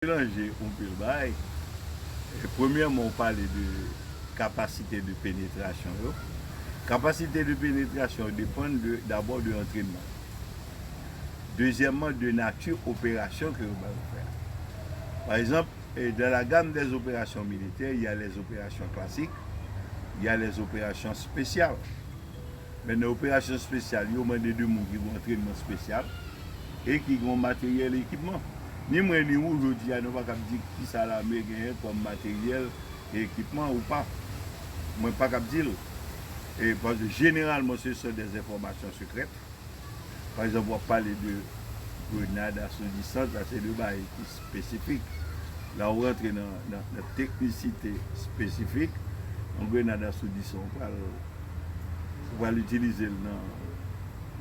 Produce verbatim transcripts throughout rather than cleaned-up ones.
melanje yon pil bagay. E, premyèman, ou pale de kapasite de penetrasyon yo. Kapasite de penetrasyon yo depann de, dabò de antrènman. Dezyèmman, de nati operasyon ke yo ba yo fè. Pa egzanp, e, dans la gamme des opérations militaires, il y a les opérations classiques, il y a les opérations spéciales. Men nan operasyon espesyal, yo mande de moun ki gen antrènman espesyal e ki gen materyèl, ekipman. Ni mwen ni ou, jodi a, nou pa kab di kisa lame genyen kòm materyèl e ekipman ou pa. Mwen pa kab di l. E, paske jeneralman, ce sont des informations secrètes. Pa egzanp, w ap pale de grenad asoudisan, sa se de bagay ki espesifik. La ou rantre nan, nan, nan teknisite espesifik, yon grenad asoudisan, ou pral, ou pral itilize l nan,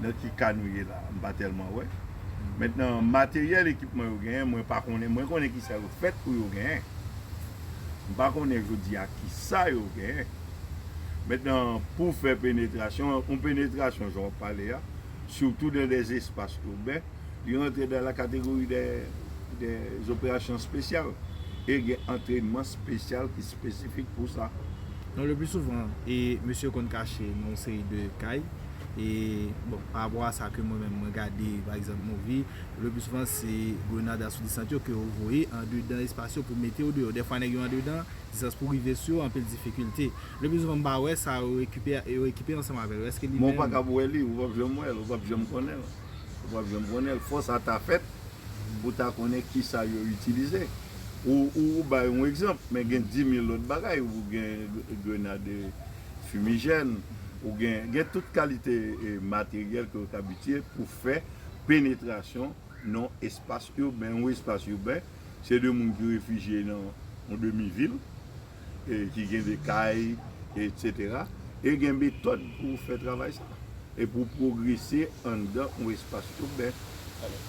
nan ki ka nou ye la, m pa tèlman wè. Mentnan, materyèl, ekipman yo genyen, mwen pa konnen, mwen konnen kisa yo fèt pou yo genyen. M pa konnen jodi a kisa yo genyen. Mentnan, pou fè penetrasyon, yon penetrasyon, jan w ap pale a, surtout dans des espaces urbains, li rantre dans la catégorie des, des opérations spéciales. E gen antrènman espesyal ki espesifik pou sa. Non, le pli souvan, e mesye yo konn kache nan yon seri de kay. E, bon, pa rapò a sa ke mwen menm, mwen gade, pa egzanp, movie, le pli souvan, se grenad asoudisan yo ke yo voye andedan espas yo pou mete yo deyò. Dèfwa, nèg yo andedan, distans pou rive sou yo, anpil difikilte. Le pli souvan, m pa wè sa yo ekipe, yo ekipe ansanm avè l. Èske li menm? Men w pa kab wè li, ou p ap janm wè l, ou p ap janm konnen l. Ou p ap janm konnen l. Fò sa ta fèt pou ta konnen kisa yo itilize. Ou, ou, ou bay yon egzanp, men gen dis mil lòt bagay. Ou gen grenad fimijèn, ou gen, gen tout kalite, e, materyèl ke yo kab itilize pou fè penetrasyon nan espas iben. Yon espas iben, se de moun ki refijye nan yon demi vil, e ki gen de kay, etsetera. E gen metòd pou fè travay sa. E pou pwogrese anndan yon espas iben.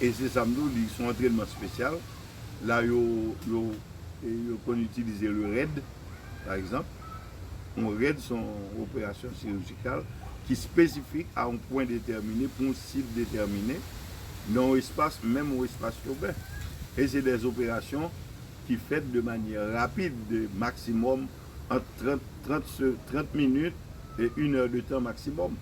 E se sa m di w, li se yon antrènman espesyal. La, yo, yo, e yo konn itilize le RAID, pa egzanp. Yon RAID se yon operasyon chirijikal ki espesifik a yon pwen detèmine, pou yon sib detèmine, nan yon espas, menm yon espas iben. E se de operasyon ki fèt de manyè rapid, de maksimòm ant trant, trant se-, trant minit e inè de tan maksimòm.